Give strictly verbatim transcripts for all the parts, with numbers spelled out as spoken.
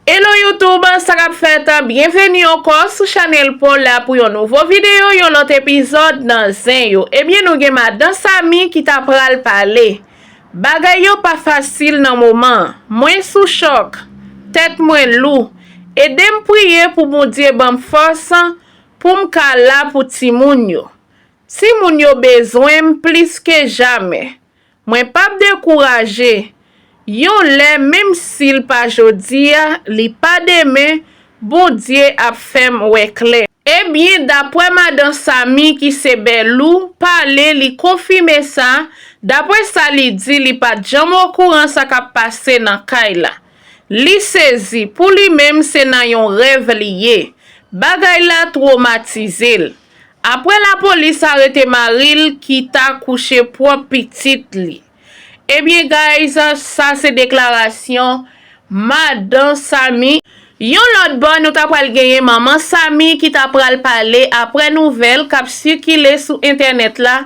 Hello YouTube, sa k ap fèt? Byenveni ankò sou chanèl pa w la pou yon nouvo videyo, yon lòt epizòd nan Zen Yo. Ebyen, nou gen madan Samy ki ta pral pale. Bagay yo pa fasil nan moman an. Mwen sou chòk. Tèt mwen lou. Ede m priye pou Bondye ban m fòs pou m ka la pou timoun yo. Timoun yo bezwen m plis ke jamè. Mwen p ap dekouraje. Yon lè, menm si l pa jodi a, li pa demen, Bondye ap fè m wè klè. Ebyen, daprè madan Samy ki se bèl ou, pale, li konfime sa. Daprè sa li di, li pa t janm okouran sa k ap pase nan kay la. Li sezi. Pou li menm, se nan yon rèv li ye. Bagay la twomatize l. Apre lapolis arete mari l ki ta kouche pwòp pitit li. Ebyen, guys, sa se deklarasyon madan Samy. Yon lòt bò, nou ta pral genyen manman Samy ki ta pral pale apre nouvèl k ap sikile sou entènèt la.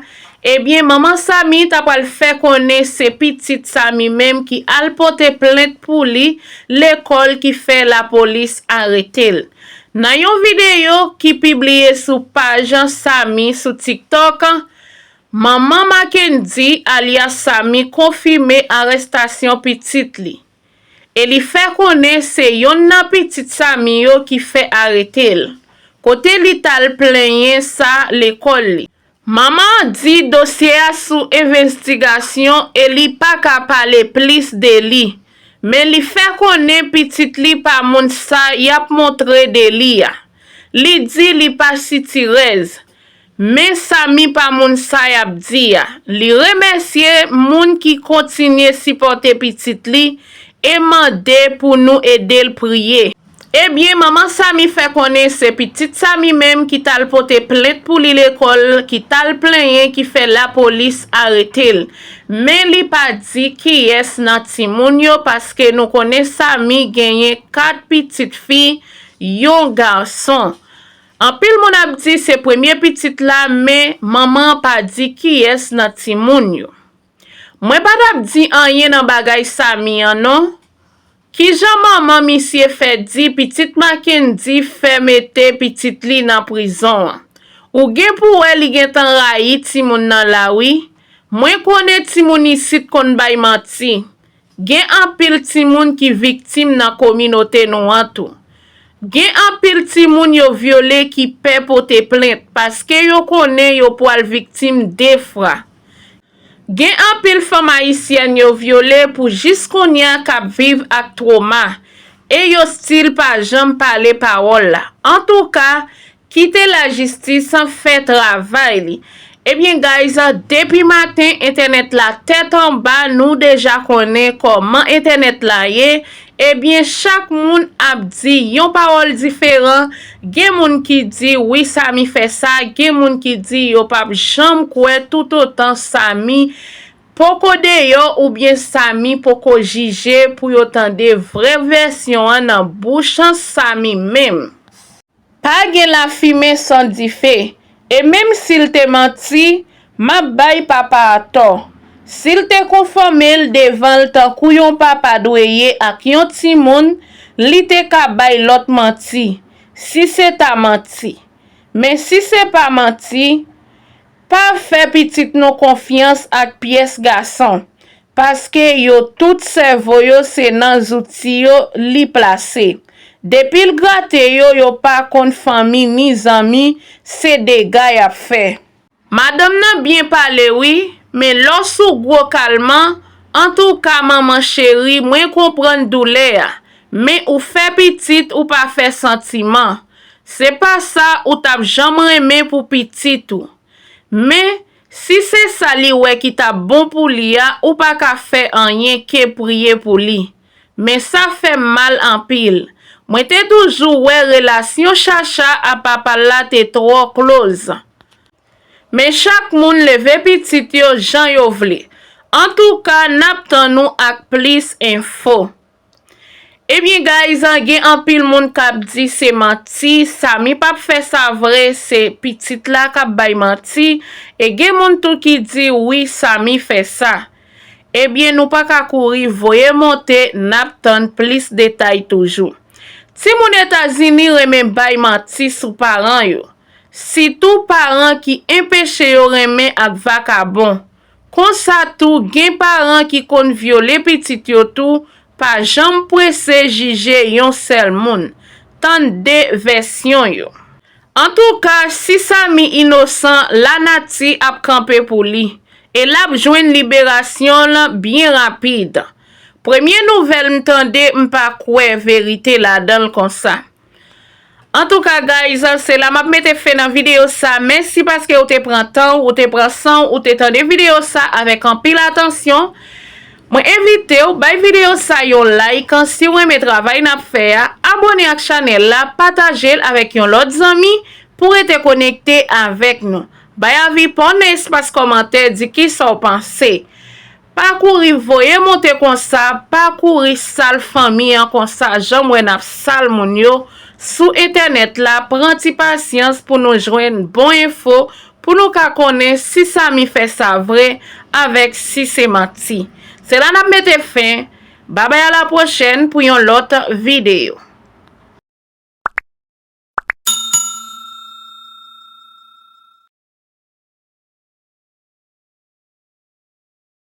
Ebyen, manman Samy ta pral fè konnen se pitit Samy menm ki al pote plent pou li lekòl ki fè lapolis arete l. Nan yon videyo ki pibliye sou paj Samy sou TikTok, manman Mackendy, alyas Samy, konfime arestasyon pitit li. E li fè konnen se yonn nan pitit Samy yo ki fè arete l, kote li t al plenyen sa lekòl li. Manman an di dosye a sou envestigasyon e li pa ka pale plis de li, men li fè konnen pitit li pa moun sa y ap montre de li a. Li di li pa sitirèz, men Samy pa moun sa y ap di a. Li remèsye moun ki kontinye sipòte pitit li e mande pou nou ede l priye. Ebyen, manman Samy fè konnen se pitit Samy menm ki t al pote plent pou li lekòl, ki t al plenyen, ki fè lapolis arete l. Men li pa di kiyès nan timoun yo, paske nou konnen Samy genyen kat pitit fi, yon gason. Anpil moun ap di se premye pitit la, men manman an pa di kiyès nan timoun yo. Mwen pa t ap di anyen nan bagay Samy an non. Kijan manman misye fè di pitit Mackendy fè mete pitit li nan prizon an? Ou gen pou wè li gentan rayi timoun nan la wi. Mwen konnen timoun isit konn bay manti. Gen anpil timoun ki viktim nan kominote nou an tou. Gen anpil timoun yo vyole ki pè pote plent paske yo konnen yo pwal viktim de fwa. Gen anpil fanm ayisyèn yo vyole pou jis kounye a k ap viv ak twoma, e yo still pa janm pale pawòl la. Antouka, kite lajistis fè travay li. Ebyen, guys, depi maten, entènèt la tèt anba, nou deja konnen kòman entènèt la ye. Ebyen, chak moun ap di yon pawòl diferan. Gen moun ki di, wi, Samy fè sa, gen moun ki di, yo p ap janm kwè toutotan Samy poko deyò oubyen Samy poko jije pou yo tande vrè vèsyon an nan bouch Samy menm. Pa gen lafimen san dife. E menm si l te manti, m ap bay papa a tò. Si l te konfòme l devan l tankou yon papa dwe ye ak yon timoun, li te ka bay lòt manti, si se ta manti. Men si se pa manti, pa fè pitit nou konfyans ak pyès gason. Paske yo tout sèvo yo se nan zouti yo li plase. Depi l grate yo, yo pa konn fanmi ni zanmi, se dega y ap fè. Madanm nan byen pale wi, men lè w sou gwo kalman, antouka manman cheri, mwen konprann doulè a, men ou fè pitit ou pa fè santiman. Se pa sa ou t ap janm renmen pou pitit ou. Men, si se sa li wè ki t ap bon pou li a, ou pa ka fè anyen ke priye pou li. Men sa fè m mal anpil. Mwen te toujou wè relasyon Chacha a papa l la te twò close. Men chak moun leve pitit yo jan yo vle. Antouka, n ap tann ou ak plis enfo. Ebyen guys, gen anpil moun k ap di se manti, Samy p ap fè sa vre, se pitit la k ap bay manti, e gen moun tou ki di wi, Samy fè sa. Ebyen, nou pa ka kouri, voye monte, n ap tann plis detay toujou. Timoun Etazini renmen bay manti sou paran yo, sitou paran ki enpeche yo renmen ak vakabon. Konsa tou, gen paran ki konn vyole pitit yo tou. Pa janm prese jije yon sèl moun. Tann de vèsyon yo. Antouka, si Samy inosan, lanati ap kanpe pou li, e l ap jwenn liberasyon l byen rapid. Premye nouvèl m tande, m pa kwè verite ladan l konsa. Antouka, guys, se la m ap mete fen nan videyo sa. Mèsi paske ou te pran tan w, ou te pran san w, ou te tande videyo sa avèk anpil atansyon. Mwen envite w bay videyo sa yon like, si w renmen travay n ap fè a, abòne ak chanèl la, pataje l avèk yon lòt zanmi pou rete konekte avèk nou. Bay avi pa w nan espas kòmantè, di kisa w panse. Pa kouri voye monte konsa, pa kouri sal fanmi an konsa, jan m wè n ap sal moun yo sou entènèt la. Pran ti pasyans pou nou jwenn bon enfo, pou nou ka konnen si Samy fè sa vre avèk si se manti. Se la n ap mete fen. Babay, a la pwochèn pou yon lòt videyo.